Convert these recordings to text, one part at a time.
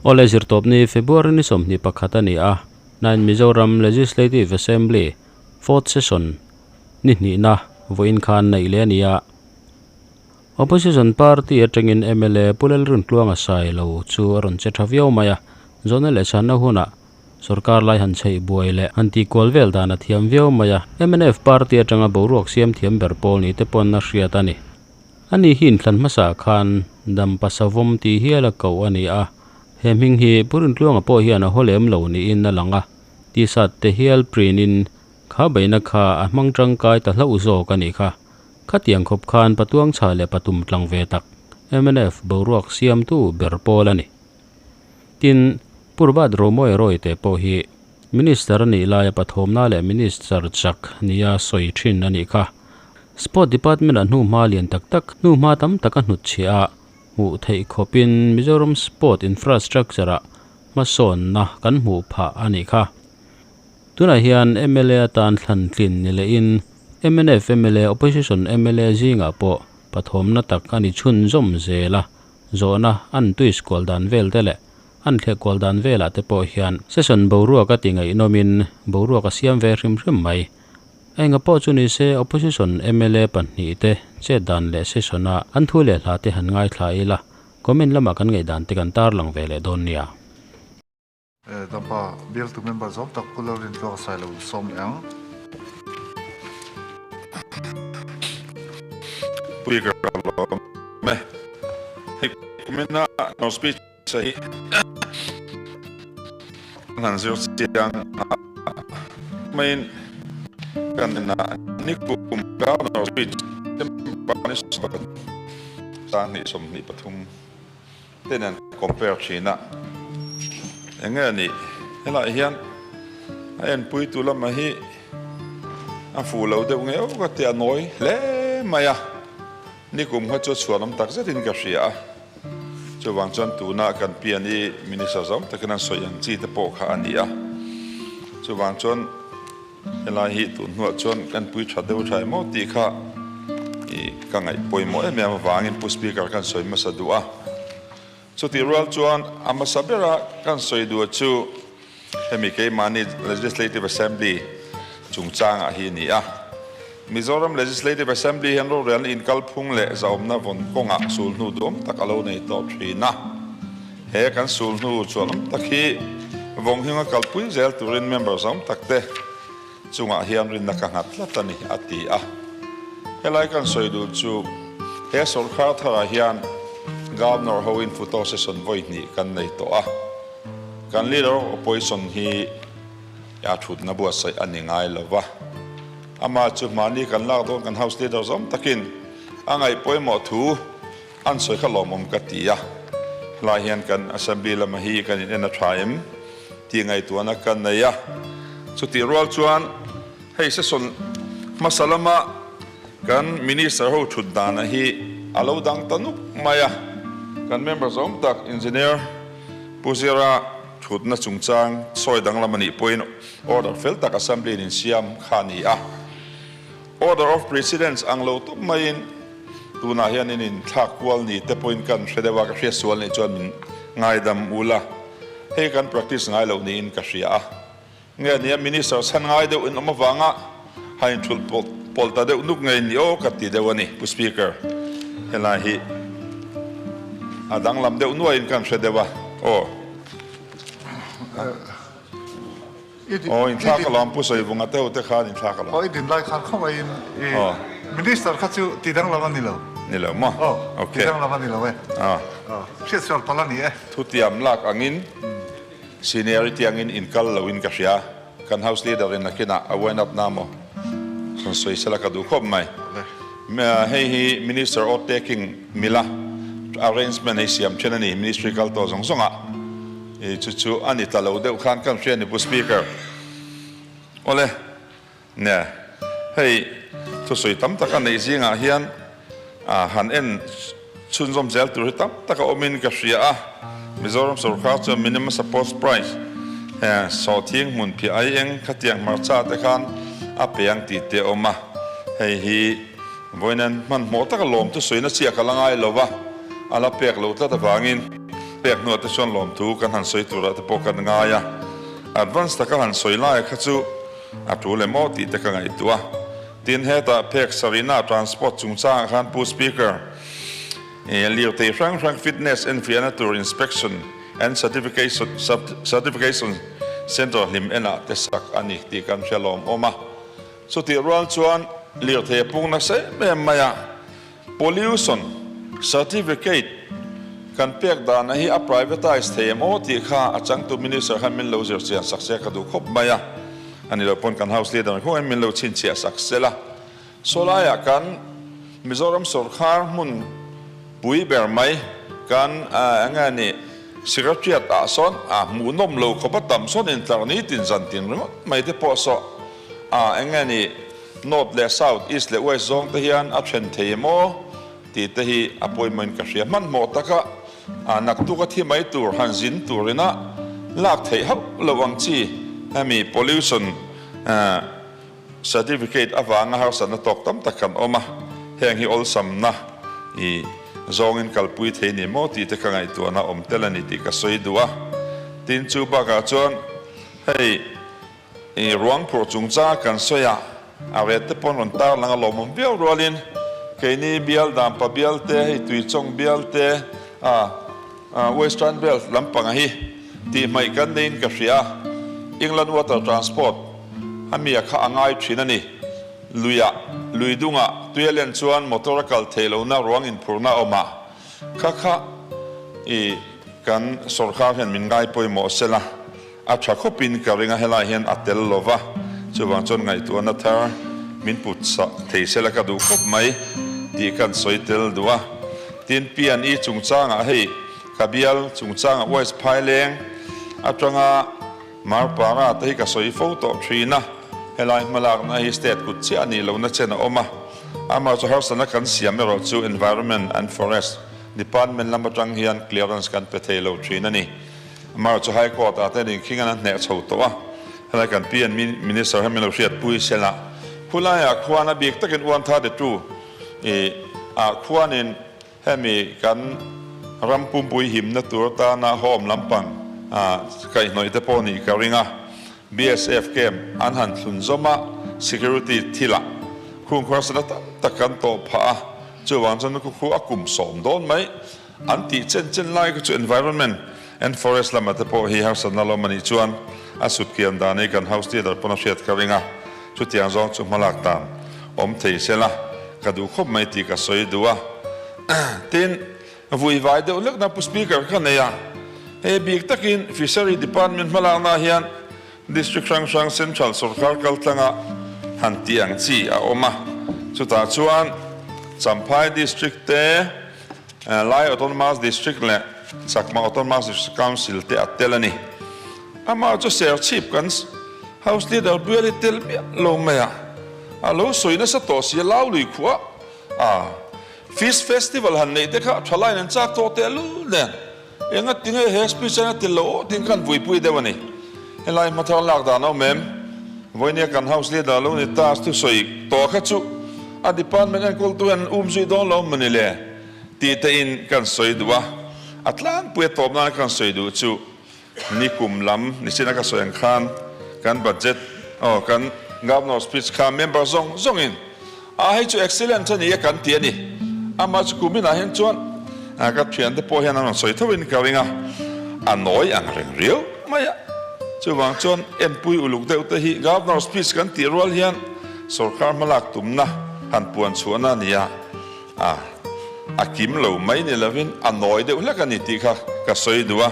Awle zirtawpni February ni 21 a ni a, nain Mizoram Legislative Assembly Fourth Session ni hnihna vawiin khan neih leh a ni a. Opposition party atangin mla Pu Lalrintluanga Sailo chu a rawn che tha viau mai a, zawhna leh chhanna hunah sorkar lai han chheih buai leh han tih kual vel dan a thiam viau mai a, mnf party atanga boruak siam thiam ber pawl ni te pawn a hriat a ni. Ani hi inthlan hmasa khan Dampa Savawm tih hial a koh a ni a, he hming hi Pu Rintluanga pawh hian a haw lem lo niin a lang a, T-shirt te hial print in kha beihna kha a hmang tangkai ta hlauh zawk a nih kha. Khatiang khawp khan Patuangchha leh Patum tlang ve tak mnf boruak siamtu ber pawl a ni. Tin, Purbat Romoe Roy te pawh hi Minister a nih laia pathawmna leh Minister chak nia sawi thin a nih kha. Sport Department-ah hnuhma lian tak tak, hnuhma tam tak a hnutchhiah a, hmuh theih khawpin Mizoram Sport Infrastructure-ah hmasawnna kan hmuh phah a nih kha. Tunah hian mla atan thlan tlin ni lehin mnf mla, Opposition mla zingah pawh pathawmna tak a ni chhunzawm zel a. Zawhna an twist kual dan vel te leh an thleh kual dan velah te pawh hian session boruak a ti ngaihnawmin boruak a siam ve hrim hrim mai. Enga pawh chu ni se opposition mla pahnih te chet dan leh session a an thu leh hla te han ngaithla ila comment lamah kan ngaihdan te kan tarlang ve leh dawn nia. Dampa bialtu member zawm tak Pu Lalrintluanga Sailo sawm leh ang. Pui ka lawm e. Hei kumina no speech hi kan han zir chiang a maiin kan inah nikum governor speech 2023 te nen compare thin a, eng nge nih helaiah hian a enpuitu lamah hi a fuh lo deuh ngeuh ka ti a nawi hle mai a, nikum kha chu a chhuanawm tak zetin ka hria a, chuvang chuan tuna kan pian i minister zawm takin an sawi ang chi te pawh kha a ni a, chuvang chuan helai hi tun hnuah chuan kan pui tha deuh tha emaw tih kha ih ka ngaih pawimawh em em avangin Pu Speaker kan sawi hmasa duh a. Chutih rual chuan a hmasa bera kan sawi duh chu hemi keimahni Legislative Assembly chungchangah hi a ni a. Mizoram Legislative Assembly hian rorelna inkalphung leh zahawmna vawn kawngah sulhnu duhawm tak a lo nei tawh thin a. He kan sulhnu chuanawm tak hi vawnghing a kalpui zel turin member zawm tak te chungah hian rinna ka nghat tlat a ni, a ti a. Helai kan sawi duh chu he sawrkar tharah hian Governor hoin photo session vawi hnih kan nei tawh a. Kan Leader of Opposition hi a thutna buatsaih a ni ngai lo va. Amah chu mahni kan lak dawn kan House Leader zawm takin a ngaih pawimawh thu an sawi kha lawmawm ka ti a. Helai hian kan Assembly lama hi kan in en a tha em tih ngaihtuahna ka nei a. Chutih rual chuan hei session hmasa lama kan Minister ho thut dana hi a lo dang ta nuk mai a. Kan member zawm tak Engineer Pu Zira thutna chungchang sawi danglam a nih pawhin Order fel tak Assembly in insiam kha a ni a. Order of precedence ang lo tawp maiin tunah hian in inthlak kual ni te pawhin kan hre deuh a, ka hriat sual nih chuan min ngaidam ul a. Hei kan practice ngai loh niin ka hria a. Nge nia Minister chhan ngai deuh in awm avanga han inthulh pawlh ta deuh nuk ngei ni aw ka ti deuh a ni Pu Speaker. Helai hi a danglam deuh nuaiin kan hre deuh a aw. Aw inthlak alawm Pu Sawivunga te ho te khan inthlak alawm. Aw i din lai khan khawngaihin i Minister kha chu ti danglam a ni lo. Ni lo maw? Aw ti danglam a ni lo e. Aw hriatsual palh a ni e. Thutiam lak angin seniority angin inkal loin ka hria. Kan House Leader in nakinah a wind up na maw? Rawn sawi sela ka duh khawp mai. Hei hi Minister oath taking mila arrangement hei siam then a ni Ministry kal tawh zawng zawngah. Chu chu a ni ta lo deuh khan kan hria ni Pu Speaker. Awle, ne, hei thusawi tam tak a neih zingah hian han en chhunzawm zel tur hi tam tak a awmin ka hria a. Mizoram sorkar chuan minimum support price sawhthing hmun phiah ai eng khatiang hmarcha te khan a pe ang tih te a awm a. Hei hi vawiin hmanhmawh taka lawm thusawi na chiah ka la ngai lo va, a la pek lo tlat avangin. Pek hnuah te chuan lawmthu kan han sawi turah te pawh kan ngai a, advance taka han sawi lai kha chu a tul em aw tih te ka ngaihtuah a. Tin, hetah phek sarihna transport chungchangah khan Pu Speaker, lirthei hrang hrang fitness enfiahna tur inspection and certification certification centre hlim enah te sak a ni tih kan hria lawm awm a. Chutih rual chuan lirthei a pung nasa em em mai a, pollution certificate kan pek dana hi a privatise thei em aw tih kha a changtu minister khan min lo zir chian sak se ka duh khawp mai a, a ni lo pawn kan house leader khuangin min lo chhinchhiah sak sela. Saw laiah kan Mizoram sawrkhar hmun pui ber mai kan eng nge ni Secretariat ah sawn a hmuhnawm lo khawp a tam sawn intlar nitin zan tin ringawt mai te pawh saw a eng nge ni North leh South, East leh West zawng te hian a then thei em aw tih te hi a pawimawhin ka hria. Hmanhmawh taka a naktuk a thi mai tur han zin turin a lak theih hauh loh ang chi hemi pollution Certificate avanga harsatna tawk tam tak kan awm a, heng hi awlsamna i zawngin kalpui thei ni maw tih te ka ngaihtuahna awm tel a ni tih ka sawi duh a. Tin, chu bakah chuan hei i ruang phurh chungchanga kan sawi a, a ret te pawn rawn tar lang a lawmawm viau rualin keini bial dampa bial te, hei tuichawng bial te, a Western Belt lampanga hi tih hmaih kan neiin ka hria a, England Water Transport a mia kha a ngai thin a ni. Luiah, lui dungah tui a len chuan motor a kal theih lohna ruang inphurhna a awm a, kha kha i kan sawrkar hian min ngai pawimawh sela a tha khawpin ka ring a, helai hian a tel lo va, chuvang chuan ngaihtuahna thar min put thei sela ka duh khawp mai tih kan sawi tel duh a. Tin, P&E chungchangah hei ka bial chungchangah West Phaileng atanga Marpara te hi ka sawi fo tawh thin a, helai hmalakna hi state kut chiah a nih lohna chen a awm a, amah chu harsatna kan siam erawh chu Environment and Forest Department lam atang hian clearance kan pe thei lo thin a ni. Amah chu High Court ah te ning khing an hneh chho tawh a, helai kan PNB Minister hian min lo hriatpui sela, khulaiah khuan a bik takin 132 i ah khuanin Hemi kan ram pumpui himna tur atana home lampang kaihhnawih te pawh nih ka ring a, BSF camp an han thlun zawm a, security thilah khung khuarsana tam tak kan tawh phah a, chuvang chuan khu khu a kum sawm dawn mai an tih chen chen lai kha chu environment and forest lama te pawh hi harsatna lawm a nih chuan a sut kian dan hi kan house leader pawn a hriat ka ring a, chutiang zawng chu hmalak dan awm thei sela ka duh khawp mai tih ka sawi duh a. Tin, vui vai deuh hlekna Pu Speaker ka nei a, hei bik takin Fishery Department hmalakna hian District hrang hrang Central sawrkar kaltlanga han tih ang chi a awm a, chutah chuan Champhai District te, Lai Autonomous District leh Chakma Autonomous District Council te a tel a ni. Amah chu Serchhip kan House Leader bial hi tel miah lo mai a, a lo sawi nasa tawh si a, Laului khuah a Fish Festival han neih te kha thalaiin an chak tawh tehlul nen enga tinge he speech hian a tel lo aw tiin khan vuipui deuh a ni. Helai hmathar lak dan a awm em? Vawinia kan House Leader lo ni ta thusawi tawh kha chu a department enkawltu hian an um zui dawn lo mawni le tih te in kan sawi duh a, a tlangpui a tawp nan kan sawi duh chu Ni kum lam ni sin a ka sawi ang khan kan budget aw kan Governor speech kha member zawng zawng in a hei chu excellent a ni e kan ti a ni. Amah chu kum inah hian chuan ka thiante pawh hian an rawn sawi tho in ka ring a, a nawi ang reng riau mai a. Chuvang chuan enpui uluk deuh te hi Governor speech kan tih rual hian sorkar hmalak tumna han puan chhuahna a ni a. A, a kim lo mai ni lovin a nawi deuh hlek a ni tih kha ka sawi duh a,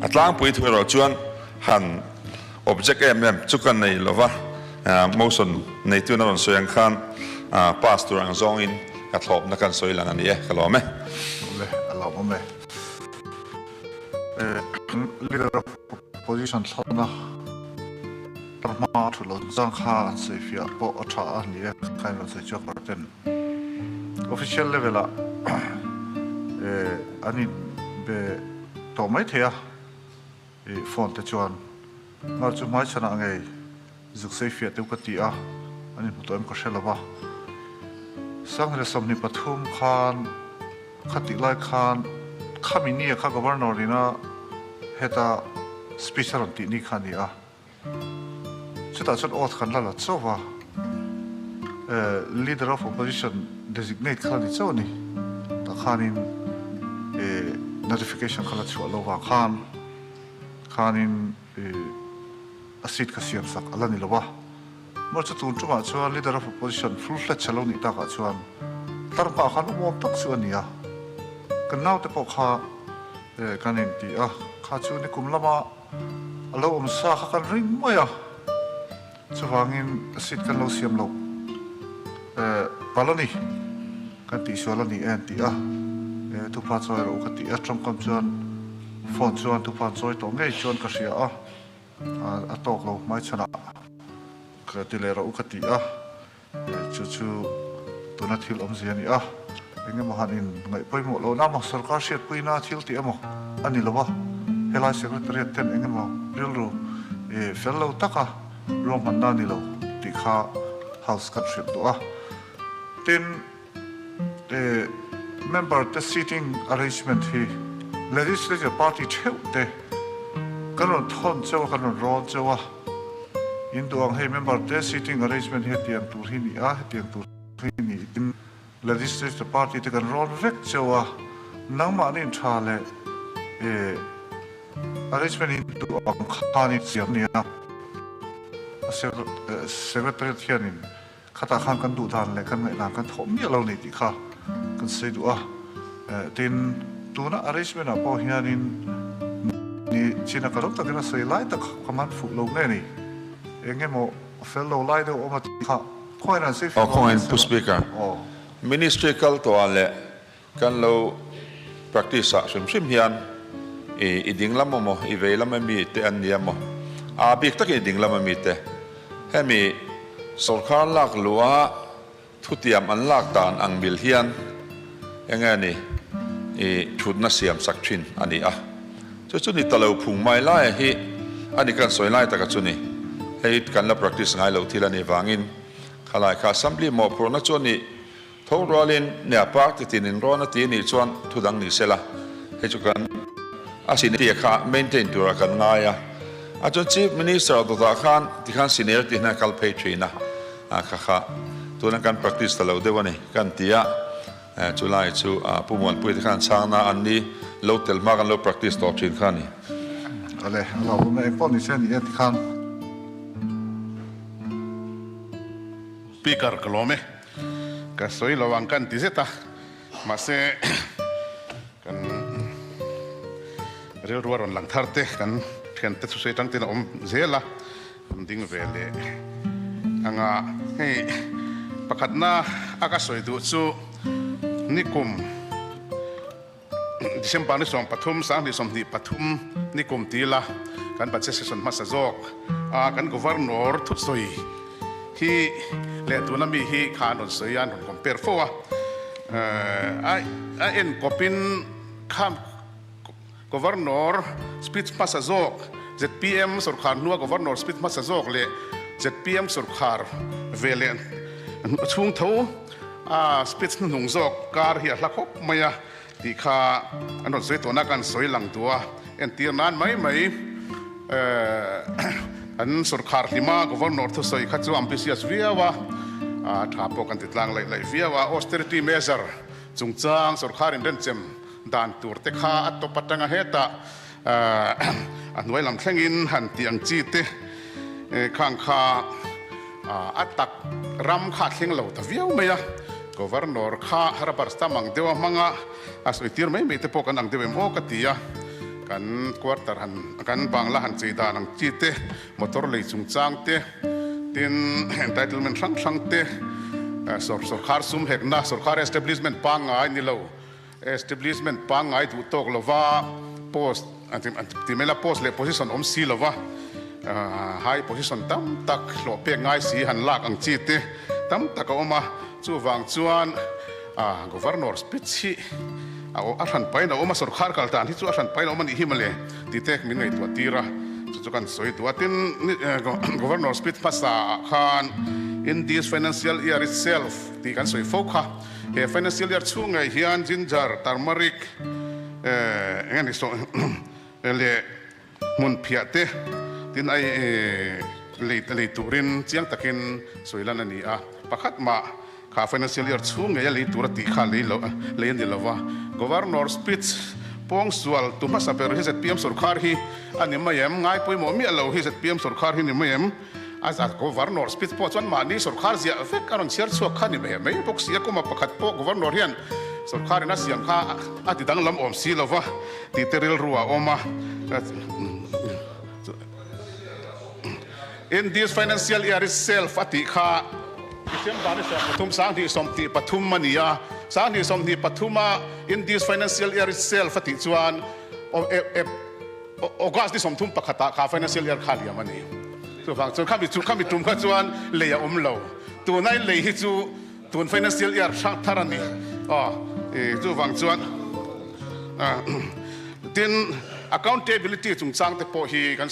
a tlangpui thu erawh chuan han object em em chu ka nei lo va, motion neitun a rawn sawi ang khan pass tur ang zawngin ka thlawpna kan sawi lang a ni e, ka lawm e. Awle, a lawmawm e. Leader of Opposition thlawhna hma thu lo chang kha an sawifiah pawh a tha a ni e, khain rawn sawi chhuak ber ten. Official level ah an in be tawh mai thei a, i phone te chuan ngal chu hmai chhanah ngei zuk sei fiah deuh ka ti a, an in hmu tawh em ka hre lo va. Sanghnih 23 khan khatih lai khan. Khami nia kha Governor ina heta speech a rawn tih ni kha a ni a. Chutah chuan oath kan la la chauh va, Leader of Opposition designate kha a ni chauh a ni. Tah khanin notification kha la chhuah lo vang khan khanin a seat kha siam sak a la ni lo va. Maw chu tun tumah chuan Leader of Opposition full fledged a lo nih takah chuan tlar hmaah khan awm tak chu a ni a. Kan naute pawh kha kan inti a, kha chu nikum lama A lo awm sa kha kan ring mai a, chuvangin seat kan lo siam loh palh a ni, kan tihsual a ni e an ti a, thupa chawi rawh u ka ti a, tawngkam chuan phone chuan thupa an chawi tawh ngei chuan ka hria a, a tawk lo hmaichhanah ka ti leh rawh u ka ti a. Chu chu tuna thil awmzia a ni a, engemaw han in ngaih pawimawh lohna emaw, sorkar hriatpuina thil tih emaw a ni lo a, helai secretariat ten engemaw rilru fel lo taka ruahmanna a ni lo tih kha House kan hrilh duh a. Tin, member te seating arrangement hi legislature party theuh te kan rawn thawn chauh a, kan rawn rawn chauh a. In duh ang hei member te seating arrangement hi hetiang tur hi ni a, hetiang tur hi ni tin legislature party te kan rawn vek chauh a, nangmahni in tha leh eh arrangement in duh ang khan in siam a ni a, secretariat hianin khatah khan kan duh dan leh kan ngaihdan kan thawh miah lo ni tih kha kan sawi duh a. Tin, tuna arrangement ah pawh hianin ni china ka lo takin a sawi lai tak ka man fuh lo nge ni? Eng emaw fel lo lai deuh awm a tih kha khawiin an sawi Aw khawiin Pu Speaker, Ministry kal tawh ah leh kan lo practice ah hrim hrim hian i ding lam emaw i vei lam ami te an ni emaw a bik takin i ding lam ami te hemi sorkar lak luh a thutiam an lak dan ang mil hian enge ni i thutna siam sak thin a ni a chu chu ni ta lo phung mai lai hi a ni kan sawi lai taka chu ni hei kan la practice ngai lo thil a nih vangin khalai kha assembly mawhphurhna chu a nih Tho rualin nia party tin in rawn a ti nih chuan thu dang ni sela, hei chu kan a seniority kha maintain tura kan ngai a, a chuan Chief Minister dawtah khan tikhan seniority hian a kal phei thin a, a kha kha tuna kan practice ta lo deuh a ni kan ti a, chulai chu Pu Muanpuia te khan chhangna an ni lo tel hma kan lo practice tawh thin kha a ni. Awle, a lo awm e, engpawh ni se a ni e tikhan. Speaker ka lawm e. Ka sawi lo ang kan ti zet a, mahse kan rilru a rawn lang thar te, kan thiante chu sawi tang ten a awm zel a, kan ding ve leh anga hei pakhatna a ka sawi duh chu nikum December ni 13, 2023 ni kum tila kan budget session hmasa zawk a kan Governor thusawi hi leh tuna mi hi kha an rawn sawi a, an rawn compare fo a, a en kawpin kha Governor speech hmasa zawk zpm sorkar hnua Governor speech hmasa zawk leh zpm sorkar ve leh chhung tho A speech hnuhnung zawk kar hi a hla khawp mai a tih kha an rawn sawi tawhna ka han sawi lang duh a, entir nan mai mai an sorkar hlima Governor thusawi kha chu ambitious viau a, a tha pawh kan ti tlang laih laih viau a, austerity measure chungchang sorkar inrenchem dan tur te kha a tawp atanga hetah a hnuai lam thlengin han tih ang chi te khang kha a tak ram kha a thleng lo ta viau mai a, Governor kha rubber stamp ang deuh a hmang a, a sawi tir mai mai te pawh kan ang deuh em aw ka ti a, kan quarter han kan bangla han chei dan ang chi te, motor lei chungchang te, tin entitlement hrang hrang te, sawrkhar sum hekna, sawrkhar establishment pangngai ni lo. Establishment pangngai duh tawk lova post ti mai la, post leh position awm si lova high position tam tak hlawh pek ngai si han lak ang chi te tam tak a awm a, chuvang chuan Governor speech hi a hran pain a awm a, sorkar kal dan hi chu a hran pain a awm a nih hi mawle tih te min ngaihtuah tir a, chu chu kan sawi duh a. Tin, Governor speech hmasa ah khan in this financial year itself tih kan sawi fo kha. He financial year chhung ngei hian ginger, turmeric, Eng ni saw leh hmun phiah te tin ai lei lei turin chiang takin sawi lan a ni a. Pakhat mah kha financial year chhung ngei a lei tur a tih kha lei lo lei a ni lo va. Governor speech pawngsual tu hmasa ber hi zpm sorkar hi a ni mai em? Ngai pawimawh miah lo hi zpm sorkar hi ni mai em? A za Governor speech pawh chuan mahni sorkar ziah vek a rawn chhiar chhuak kha ni ve mai bawk si a, kuma pakhat pawh Governor hian sorkarin a siam kha a ti danglam awm si lo va tih te rilru a awm a. In this financial year itself a tih kha December ni 13 2023 a ni a, 2023 a in this financial year itself a tih chuan August ni 31 ah kha financial year kha liam a ni. Chuvang chuan khami chu khami tum kha chuan lei a awm lo. Tunai lei hi chu tun financial year hrang thar a ni. Aw chuvang chuan tin accountability chungchang te pawh hi kan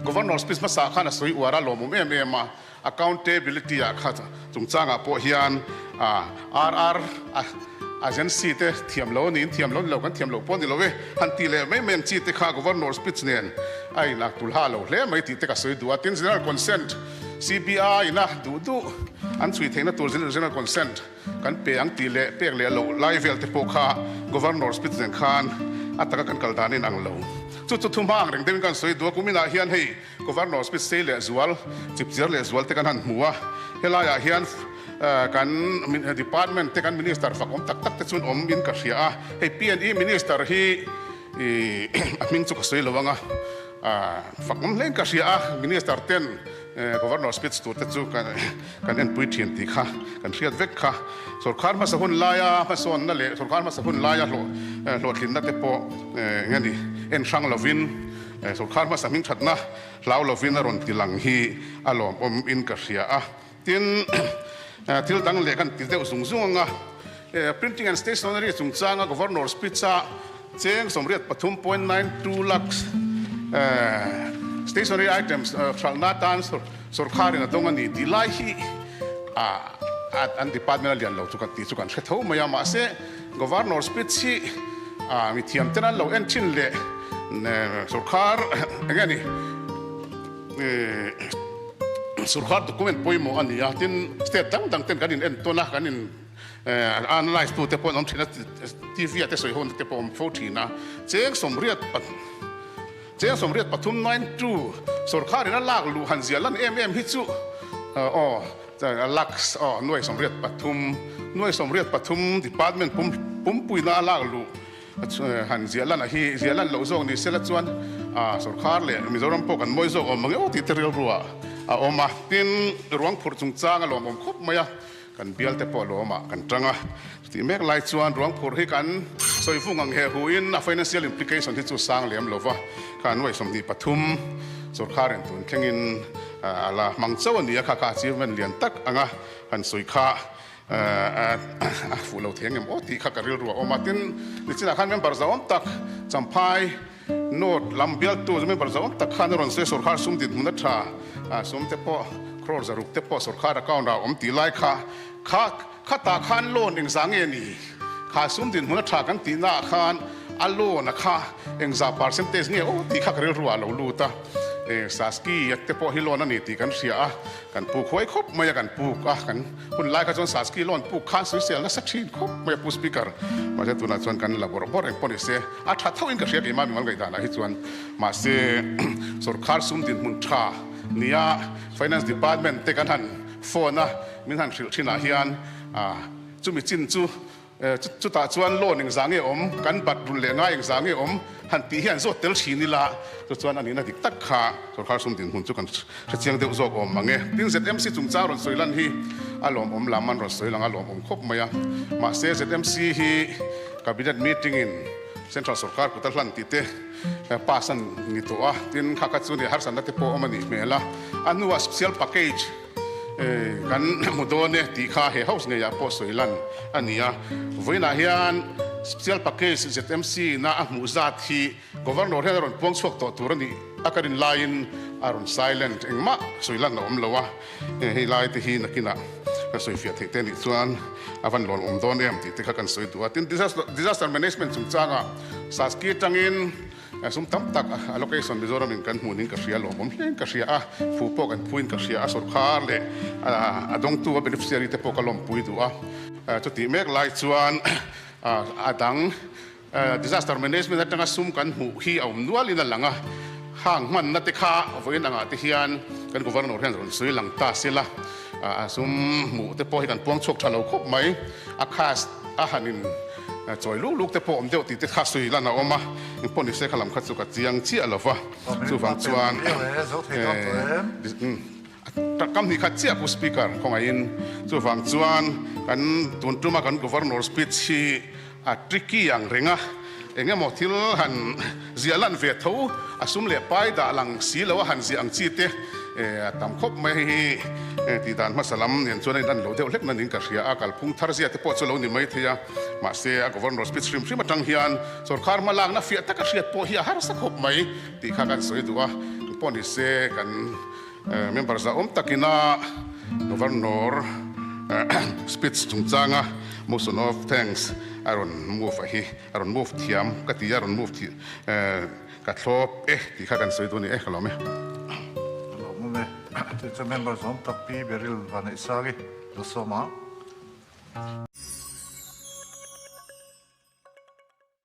Governor speech hmasa khan a sawi uar a lawmawm em em a. Accountability ah kha chungchangah pawh hian RR agency te thiam lo niin thiam lo ni lo kan thiam loh pawh ni lo e han tih leh mai mai ang chi te kha Governor speech nen a in ak tulha lo hle mai tih te ka sawi duh a. Tin General Consent CBI ina duh duh an chhui theihna tur General Consent kan pe ang tih leh pek leh loh lai vel te pawh kha Governor speech nen khan a taka kan kal dan in ang lo. Chu chu thu hma ang reng deuhin kan sawi duh a kuminah hian hei Governor speech sei leh zual, chipchiar leh zual te kan han hmu a, helaiah hian kan department te kan minister fak awm tak tak te chuan awm in ka hria a, hei PNE minister hi a hming chu ka sawi lo ang a, fak awm hlein ka hria a, minister ten Governor speech tur te chu kan enpui thin tih kha kan hriat vek kha. Sorkar hmasa hun laia hmasawnna leh sorkar hmasa hun laia hlawhtlinna te pawh eng nge ni en hrang lovin, Sorkar hmasa hming thatna hlau lovin a rawn ti lang hi a lawmawm in ka hria a. Tin, thil dang leh kan ti deuh zung zung ang a, Printing and Stationery chungchanga Governor speech-a cheng 83.92 lakhs stationery items hralhna atan sorkarin a dawng a ni tih lai hi an department a lian lo chu kan tih chu kan hre tho mai a. Mahse, Governor speech hi mi thiam ten an lo en thin leh sorkar eng nge ni sorkar document pawimawh a ni a, tin state dang dang ten kan in en tawn a, kan in analyse tu te pawh an awm thin a, TV ah te sawi ho na te pawh a awm fo thin a, cheng 80 cheng 83 92 sorkar in a lak luh han zia lan em em hi chu aw. Lakhs aw nuai 83, nuai 83 department pum pumpuina a lak luh han ziah lan a hi ziah lan loh zawk ni sela chuan sorkar leh Mizoram pawh kan mawi zawk awm ang emaw tih te rilru ah a awm a. Tin, ruang phurh chungchang a lawmawm khawp mai a, kan bial te pawh lawmah kan tang a. Chutih mek lai chuan ruang phurh hi kan sawi vung ang he huin a financial implication hi chu sang lem lo va, kha nuai 23 sorkarin tun thlengin a la hmang chauh a ni a, kha kha achievement lian tak anga han sawi kha a fuh lo thei ang em aw tih kha ka rilru a awm a. Tin, nichinah khan member zauhawm tak Champhai North lam bialtu member zauhawm tak khan a rawn sawi a, sorkar sum dinhmun a tha, sum te pawh crore 600 te pawh sorkar account ah a awm tih lai kha kha Khatah khan loan engzah nge ni? Kha sum dinhmun a tha kan tihna ah khan a loan a kha engzah percentage nge aw tih kha ka rilru ah a lo lut a. Saski te pawh hi loan a ni tih kan hria a, kan puk huai khawp mai a, kan puk a, kan hun lai kha chuan Saski loan puk khan sawisel nasa thin khawp mai a Pu Speaker. Mahse tunah chuan kan la bawrh bawrh eng pawh ni se a tha tho in ka hria keimah mimal ngaihdan ah hi chuan. Mahse sorkar sum dinhmun tha nia Finance Department te kan han phone a min han hrilh thinah hian chumi chin chu chutah chuan loan engzah nge awm, kan bat rulh leh ngai engzah nge awm han tih hi an zawt tel thin ila, chu chuan a nihna dik tak kha sorkar sum dinhmun chu kan hrechiang deuh zawk awm mang e. Tin, ZMC chungchang rawn sawi lan hi a lawmawm lam an rawn sawi lang a lawmawm khawp mai a, mahse ZMC hi Cabinet meeting in Central sorkar kut a hlan tih te pass an ni tawh a, tin kha kha chu ni harsatna te pawh awm a nih hmel a, a hnuah special package Kan hmu dawn e tih kha he house ngeiah pawh sawi lan a ni a. Vawiinah hian Special Package ZMC na a hmuh zat hi Governor hian a rawn puang chhuak tawh tur a nih a ka rin laiin a rawn silent engmah sawi lan a awm lo a. Hei lai te hi nakinah ka sawi fiah theih te nih chuan a van lawm awm dawn em tih te kha kan sawi duh a. Tin, Disaster Management chungchanga. Saski atangin sum tam tak allocation Mizoram in kan hmuh in ka hria, lawmawm hle in ka hria a, phu pawh kan phu in ka hria a, sorkar leh a dawngtu a beneficiary te pawh ka lawmpui duh a. Chutih mek lai chuan a dang disaster management atanga sum kan hmuh hi a awm nual in a lang a, hang hmanna te kha vawiin angah te hian kan governor hian rawn sawi lang ta se la, sum hmuh te pawh hi kan puang chhuak tha lo khawp mai, a khas a han in chawi luk luk te pawh awm deuh tih te kha sawi lan a awm a, engpawh ni se kha lam kha chu ka chiang chiah lo va, chuvang chuan Kam hnih khat chiah Pu Speaker khawngaihin chuvang chuan kan tun tuma kan Governor speech hi a tricky ang reng a, eng emaw thil han ziah lan ve tho a sum leh pai dah lang si lo a han ziah ang chi te a tam khawp mai hei hi tih dan hmasa lam nen chuan a in lan lo deuh hlek na niin ka hria a, kalphung thar zia te pawh chu lo ni mai thei a, mahse a Governor speech hrim hrim atang hian sorkar hmalakna fiah taka hriat pawh hi a harsa khawp mai tih kha kan sawi duh a, pawh ni se kan Member zahawm takina Governor speech chungchanga motion of thanks a rawn move a hi, a rawn move thiam ka ti a, rawn move thi ka thlawp e tih kha kan sawi duh a ni e, ka lawm e. Ka lawm awm e. Chu chu member zahawm tak Pi Beryl Vanneihsagi Losawma.